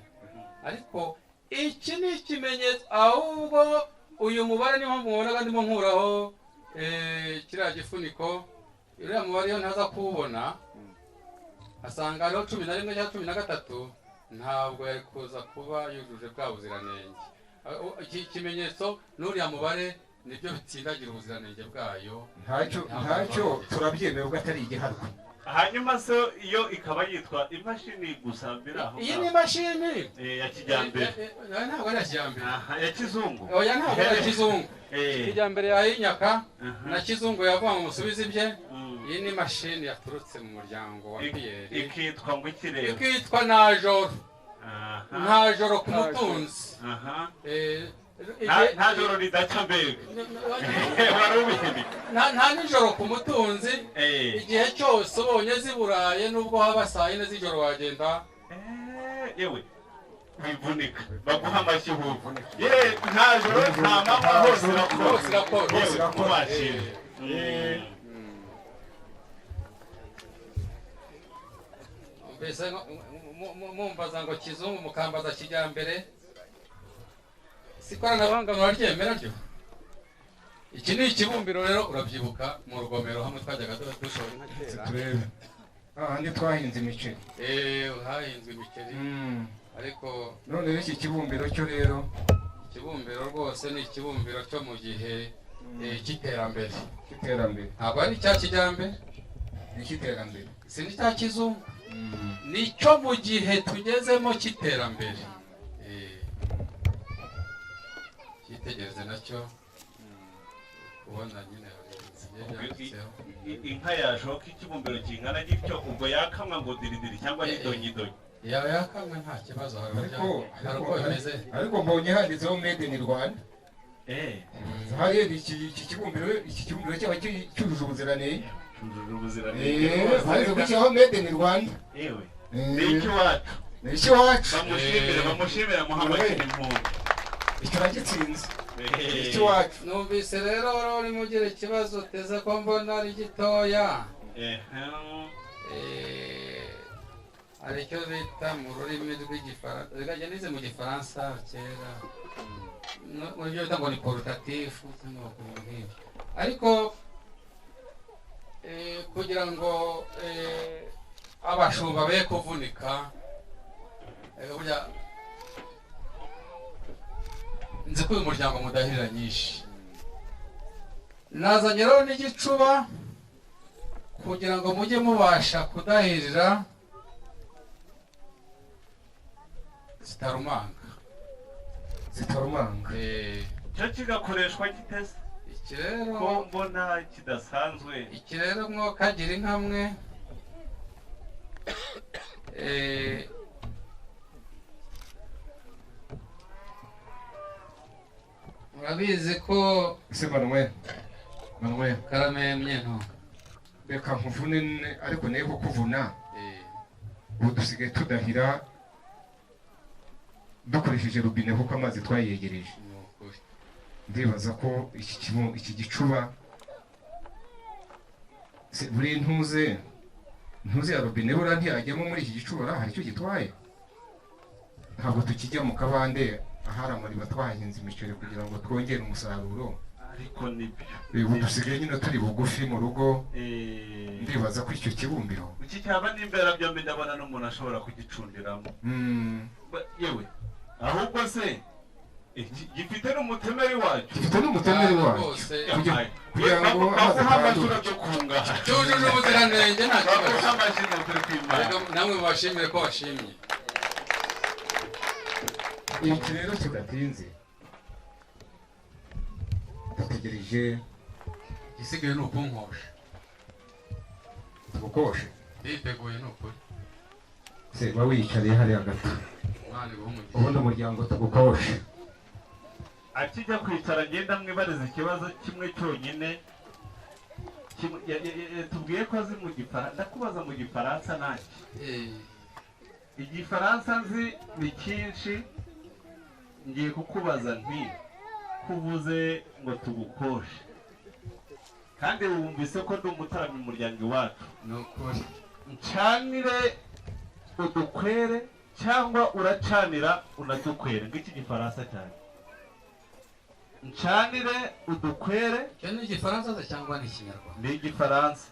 Ariko iki ni ikimenyetso, ahubwo uyu mubare niyo mpamvu mubonaga ndimo nkuraho kiriya gifuniko. Uriya mubare iyo ntaza kuwubona asanga hariho 11 cyangwa 13, ntabwo yari kuza kuba yujuje bwa buziranenge. Iki kimenyetso n'uriya mubare nibyo bitsindagira ubuziranenge bwayo. Ntacyo turabyemeye ubwo atari igiharwe. Hanyuma se iyo ikaba yitwa imashini gusa mbere aho? Iyi ni imashini ya kijyambere. Ntabwo ari iya kijyambere. Ya kizungu. Oya ntabwo ari iya kizungu. Kijyambere yayinyaka na kizungu yavuga ngo musubize ibye. Iyi ni imashini yaturutse mu muryango wa Pierre. Ikitwa ngo iki rero? Ikitwa Najoro. Najoro ku mutunzi. Nta joro ridacya mbega. Wari ubizi. Nta nijoro ku mutunzi. Igihe cyose ubonye ziburaye nubwo haba saa 4 z'ijoro wagenda. Yewe wivunika baguha amashyi huvu. Ye nta joro nta manywa hose irakora. Hose irakora. Mbese mumbaza ngo kizungu, mukambaza kijyambere, si ikoranabuhanga muraryemera ryo? Iki ni ikibumbiro rero, urabyibuka mu rugomero hamwe twajyaga dushora inka kera. Turebe ahandi twahinze imiceri. Hahinzwe imiceri, ariko None rero iki kibumbiro cyo rero? Ikibumbiro rwose ni ikibumbiro cyo mu gihe cy'iterambere. Cy'iterambere. Ntabwo ari icya kijyambere. Ni icy'iterambere. Si n'icya kizungu, nicyo mu gihe tugezemo cy'iterambere. Cyitegereze nacyo, kubona nyine bigiye byanditseho. Inka yashoka ikibumbiro kingana gityo, ubwo yakamwa ngo diridiri cyangwa n'idonyidonyi? Yaba yakamwe nta kibazo, hari Ariko hari uko bimeze. Ariko mbonye handitseho "Made in Rwanda". Hariya iki kibumbiro cyaba cyujuje ubuziranenge. Cyujuje ubuziranenge rwose. Handitse gushyiraho "Made in Rwanda". Yewe, Eh, ni icy'iwacu. Ni icy'iwacu. Bamushimire, bamushimire, muhamagare impundu. Icyo uragitsinze. Icy'iwacu. Numvise rero wari urimo ugira ikibazo uteze ko mbona ari gitoya. Hari icyo bita mu rurimi rw'Igifaransa, reka nize mu Gifaransa kera, muri byo bita ngo ni portatif cyangwa ibintu nk'ibyo, ariko kugira ngo abashumba be kuvunika, burya nzi ko uyu muryango mudahirira nyinshi, nazanye rero n'igicuba kugira ngo mujye mubasha kudahirira zitarumanga. Zitarumanga. Cyo kigakoreshwa gitese? Iki rero Ko mbona kidasanzwe. Iki rero mwokagira inka mwe, murabizi ko Ese Manuel, Manuel? Karame myento. Reka nkuvune ariko nayo kukuvuna. Ubu dusigaye tudahira dukoresheje rubine kuko amazi twayegereje. Ni ukuri. Ndibaza ko iki gicuba se buri ntuze ya robine buriya ntiyajyamo muri iki gicuba, hari icyo gitwaye? Ntabwo tukijya mu kabande ahari amariba twahinze imiceri kugira ngo twongere umusaruro. Ariko nibyo. Ubu dusigaye nyine turi bugufi mu rugo. Ndibaza ko icyo kibumbiro Iki cyaba n'imbera byombi, ndabona n'umuntu ashobora kugicundiramo. Yewe, ahubwo se gifite n'umutemeri wacyo? Gifite n'umutemeri wacyo. Rwose. Kugira ngo amazi Baguha amashyi atandura. yo kungaha. Cyujuje ubuziranenge, nta kibazo. Baguha amashyi ni ukuri kw'Imana. Reka namwe mubashimire ko bashimye. Iki rero kidatinze dutegereje. Igisigaye ni ukunkosha. Tugukoshe? Nditeguye, ni ukuri. Se ba wiyicariye hariya gato. Imana iguhe umugisha. Ubundi umuryango tugukoshe. Akijya kwicara, ngenda mwibariza ikibazo kimwe cyonyine. Tubwiye ko azi mu Gifaransa, ndakubaza mu Gifaransa nanjye. Igifaransa nzi ni cyinshi. Ngiye kukubaza nti kuvuze ngo tugukoshe, kandi wumvise ko ndi umutaramyi mu muryango iwacu, Ni ukuri. Ncanire udukwere cyangwa uracanira unadukwere? Ngiki Gifaransa cyane: ncanire udukwere. Icyo ni Igifaransa se cyangwa ni Ikinyarwanda? Ni Igifaransa.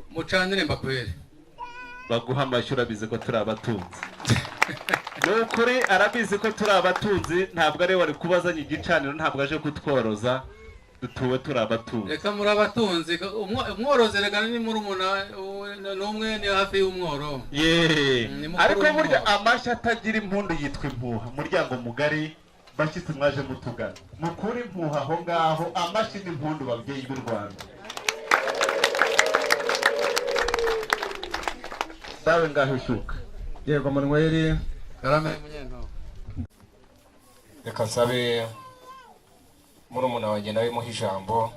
Mucanire mbakwere. Baguha amashyi, urabizi ko turi abatunzi. Ni ukuri arabizi ko turi abatunzi, ntabwo ari we wari kubazanye igicaniro, ntabwo aje kutworoza, dutuwe turi abatunzi. Reka, muri abatunzi. Umworozi reka ni murumuna ni umwe, ni hafi y'umworo. Yeee. Ni mukuru Ariko burya w'umworo. Amashyi atagira impundu yitwa impuha. Muryango mugari, bashyitsi mwaje mutugana, mukure impuha aho ngaho. Amashyi n'impundu, babyeyi b'u Rwanda. Dawe, ngaho ishuka. Yego Manuel. Karame munyento. Reka nsabe murumuna wanjye nawe muhe ijambo,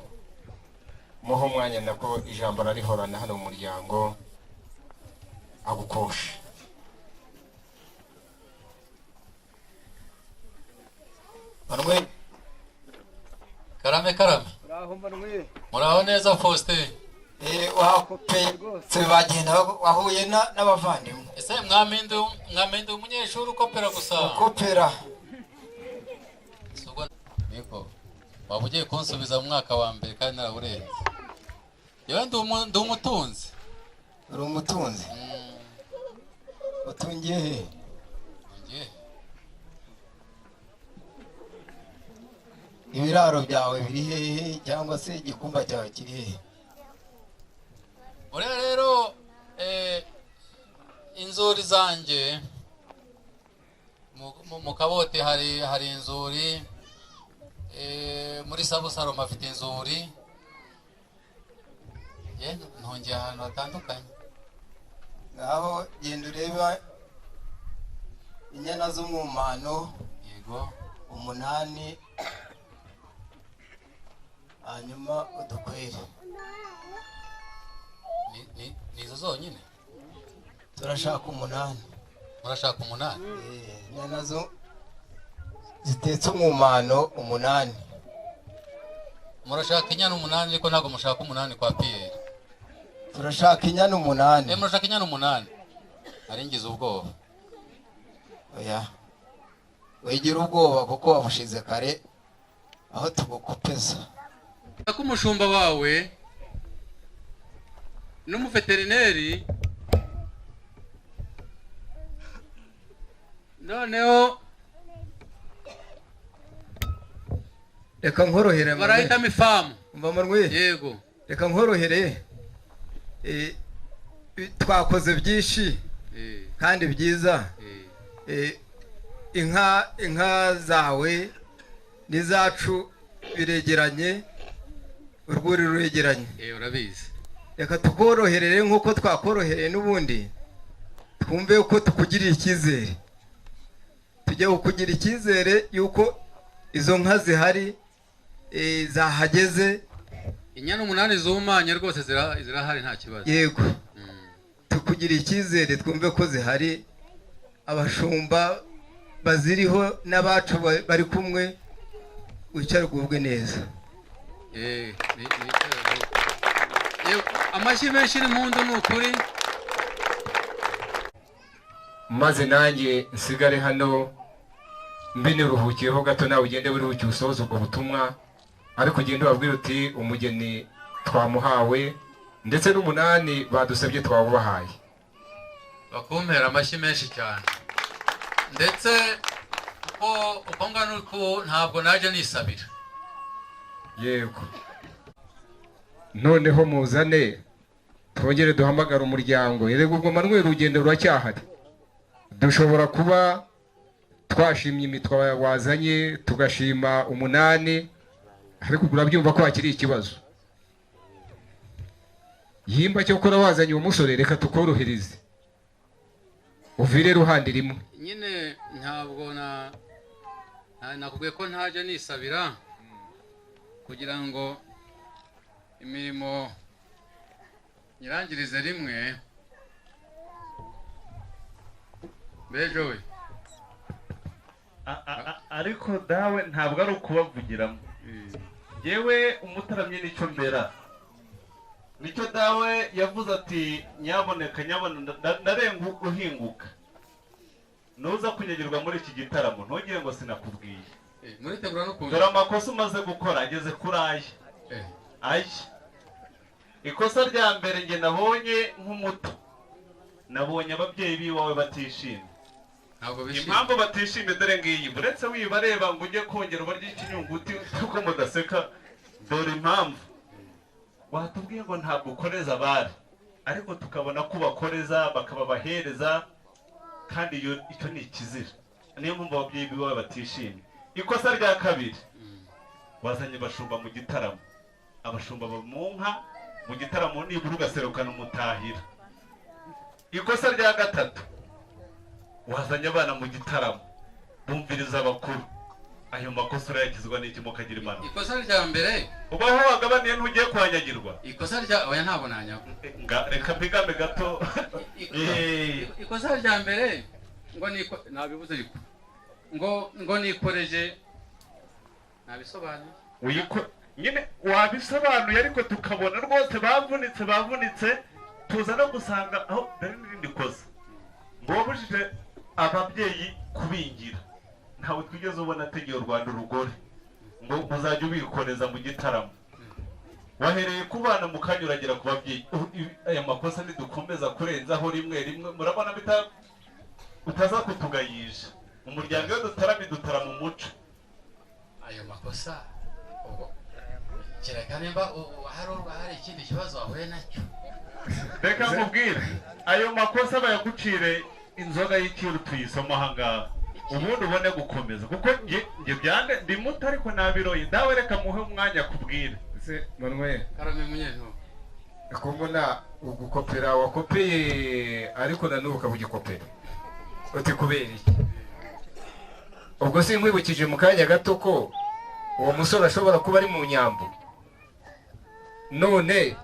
muhe umwanya, nako ijambo ararihorana hano mu muryango, agukoshe. Manuel. Karame, karame. Uraho Manuel. Muraho neza, Faustin? Wakopeye rwose, bagenda wahuye n'abavandimwe. Ese mwampinduye umunyeshuri ukopera gusa? Ukopera. Niko waba ugiye kunsubiza mu mwaka wa mbere kandi narawurenze. Yewe, ndi umutunzi. Uri umutunzi? Utungiye he? Ngiye. Ibiraro byawe biri hehe, cyangwa se igikumba cyawe kiri hehe? Buriya rero inzuri zanjye mu kabote hari inzuri, muri sabusaro mpafite inzuri. Ye, ntongeye ahantu hatandukanye. Ngaho genda ureba inyana z'umwumano. Yego. 8, hanyuma udukwere. Ni izo zonyine? Turashaka 8. Murashaka 8? Inyana zo zitetse umwumano 8. Murashaka inyana 8, ariko ntabwo mushaka 8 kwa Pierre. Turashaka inyana 8. Murashaka inyana 8? Ari ngize ubwoba. Oya, wigira ubwoba kuko wabushize kare aho tugukopeza. Ko umushumba wawe n'umuveterineri, noneho Reka nkorohere. Barahitamo ifamu. Umva Manuel. Yego. Reka nkorohere. Twakoze byinshi kandi byiza. Inka zawe n'izacu biregeranye, urwuri ruregeranye. Urabizi. Reka tukoroherere nk'uko twakorohereye n'ubundi, twumve ko tukugiriye icyizere. Tujye kukugira icyizere yuko izo nka zihari, zahageze. Inyana 8 zumanye rwose zirahari, nta kibazo. Yego. Tukugira icyizere, twumve ko zihari, abashumba baziriho n'abacu bari kumwe, wicare ugubwe neza. Amashyi menshi n'impundu ni ukuri. Maze nanjye nsigare hano mbinuruhukiyeho gato, nawe ugende wiruhukiye usohoze ubwo butumwa, ariko ugende ubabwire uti umugeni twamuhawe ndetse n'umunani badusabye twawubahaye. Bakumpera amashyi menshi cyane, ndetse uko ngana uko ntabwo naje nisabira. Yego. Noneho muzane twongere duhamagara umuryango. Erega ubwo Manuel urugendo ruracyahari, dushobora kuba twashimye imitwa wazanye, tugashima 8, ariko urabyumva ko hakiri ikibazo. Yimba cyo kora wazanye uwo musore, reka tukorohereze uvire ruhande rimwe. Nyine ntabwo nakubwiye ko ntaje nisabira, kugira ngo imirimo nyirangirize rimwe. Bejo we. Ariko dawe ntabwo ari ukubavugiramo. Yewe umutaramye nicyo mbera. Nicyo dawe yavuze ati nyaboneka nyabona ndarenga uhinguka. Nuza kunyagirwa muri iki gitaramo ntugire ngo sinakubwiye. Muritegura no kuza. Dore amakosa umaze gukora ageze kuri aya. Aya. Ikosa rya mbere nge nabonye nk'umuto. Nabonye ababyeyi biwawe batishimye. Ntabwo bishimye. Impamvu batishimye dore ngiyi, uretse wibareba ngo ujye kongera ubarye ikinyunguti kuko mudaseka, dore impamvu. Watubwiye ngo ntabwo ukoreza abari, ariko tukabona ko ubakoreza bakababahereza, kandi icyo ni ikizira. Niyo mpamvu ababyeyi biwawe batishimye. Ikosa rya kabiri, wazanye abashumba mu gitaramo. Abashumba mu nka mu gitaramo nibura ugaserukana umutahira. Ikosa rya gatatu, wazanye abana mu gitaramo bumviriza abakuru. Ayo makosa urayakizwa n'iki mukagira imana? Ikosa rya mbere, ubaho wagabaniye ntugiye kwanyagirwa. Ikosa rya oya ntabwo nanyagwa. Reka mpigambe gato. Ikosa rya mbere ngo niko nabibuze, ariko ngo nikoreje nabisobanuye. Nyine wabisobanuye ariko tukabona rwose bavunitse tuza no gusanga aho dore n'irindi kosa ngo wabujije ababyeyi kubingira. Ntawe twigeze ubona ategeye u Rwanda urugore ngo muzajya ubikoreza mu gitaramo. Wahereye ku bana mukanyuragira ku babyeyi. Aya makosa nidukomeza kurenzaho rimwe rimwe murabona utaza kutugayisha. Umuryango iyo dutarama dutarama umuco. Ayo makosa ubwo kereka nimba hari ikindi kibazo wahuye nacyo. Reka nkubwire ayo makosa bayagucire inzoga y'ikiru tuyisoma aha ngaha ubundi ubone gukomeza, kuko nge byande ndi muto ariko nabiroye. Dawe reka muhe umwanya kubwire. Ese Manuel Karame munyezo ko mbona ugukopera wakopeye ariko nanubu ukabugikopera uti kubera iki? Ubwo sinkwibukije mu kanya gato ko uwo musore ashobora kuba ari mu nyambo, none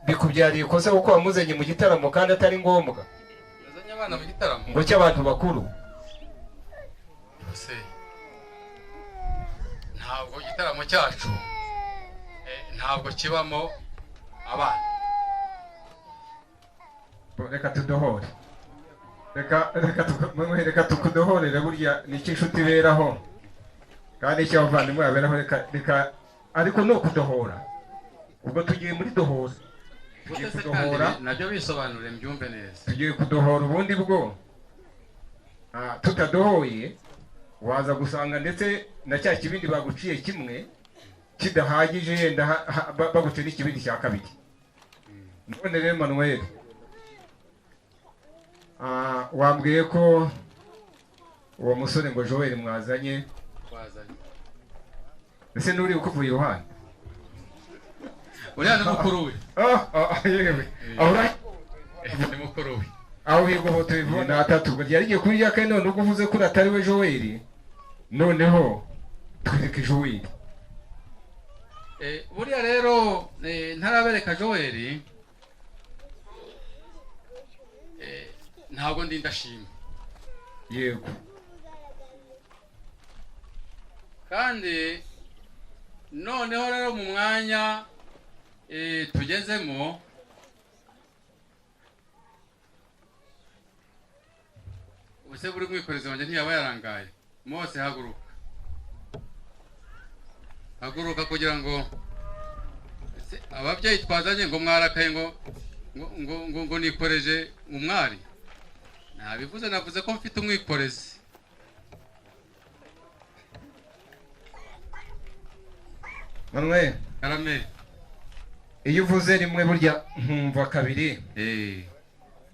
bikubyariye ikosa kuko wamuzanye mu gitaramo kandi atari ngombwa. Yazanye abana mu gitaramo ngo cy'abantu bakuru. Se ntabwo igitaramo cyacu ntabwo kibamo abana. Reka tudohore, reka tukudohorere, burya nicyo inshuti iberaho kandi icyo abavandimwe baberaho. Reka ariko ni ukudohora. Ubwo tugiye muri dohora, tugiye kudohora nabyo bisobanure mbyumve neza. Tugiye kudohora ubundi bwo tutadohoye waza gusanga ndetse na cya kibindi baguciye kimwe kidahagije, yenda baguciye n'ikibindi cya kabiri. None rero Manuel wambwiye ko uwo musore ngo Joel mwazanye, ese nuri ukuvuye iruhande? Uriya ni mukuru we. Yewe aho ni mukuru we. Aho bigohotoye na atatu yari giye kuri ya kane. None ubwo uvuze ko atari we Joel, noneho twereke Joel. Buriya rero ntarabereka Joel, ntabwo ndi ndashima. Yego. Kandi noneho rero mu mwanya tugezemo ubuse buri mwikorezi wanjye ntiyaba yarangaye. Mose haguruka, haguruka kugira ngo ababyeyi twazanye ngo mwarakaye ngo ngo ngo ngo nikoreje umwari. Nabivuze, navuze ko mfite umwikorezi. Manuel Karame, iyo uvuze rimwe burya nkumva kabiri.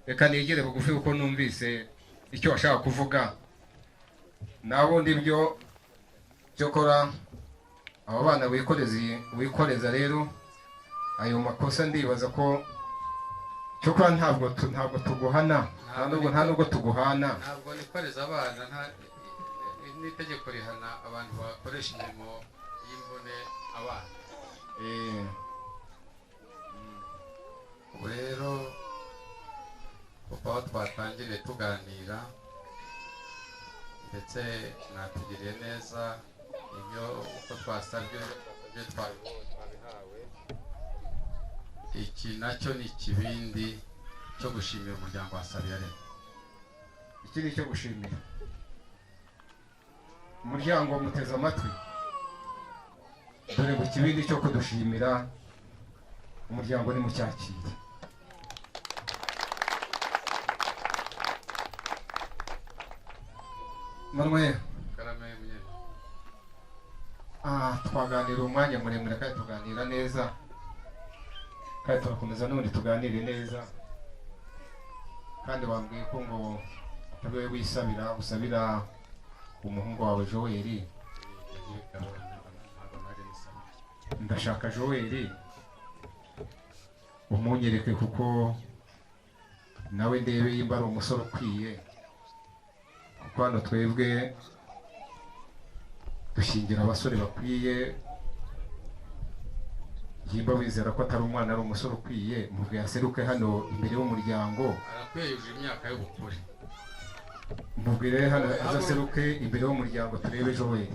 Reka nigere bugufi kuko numvise icyo washaka kuvuga. Nabundi byo cyokora abo bana wikoreza rero ayo makosa ndibaza ko cyokora ntabwo tuguhana, nta nubwo tuguhana. Ntabwo nikoreza abana, n'itegeko rihana abantu bakoresha imirimo y'imvune abana. Ubu rero kuva aho twatangiriye tuganira ndetse mwatugiriye neza, ibyo uko twasabye ibyo twabihawe. Iki nacyo ni ikibindi cyo gushimira umuryango wa Sabiyaremye. Iki ni icyo gushimira umuryango muteze amatwi. Dore ngo ikibindi cyo kudushimira umuryango ni mucyakire. Manuel Karame munyezo, twaganira umwanya muremure kandi tuganira neza, kandi turakomeza n'ubundi tuganire neza. Kandi wambwiye ko ngo atabe wisabira usabira umuhungu wawe Joel. Ndashaka Joel umunyereke kuko nawe ndebe yimba ari umusore ukwiye, kuko hano twebwe dushingira abasore bakwiye. Yimba wizera ko atari umwana ari umusore ukwiye, mubwe yaseruke hano imbere y'umuryango. Arakwiye yujuje imyaka y'ubukure. Mubwire hano azaseruke imbere y'umuryango turebe Joel.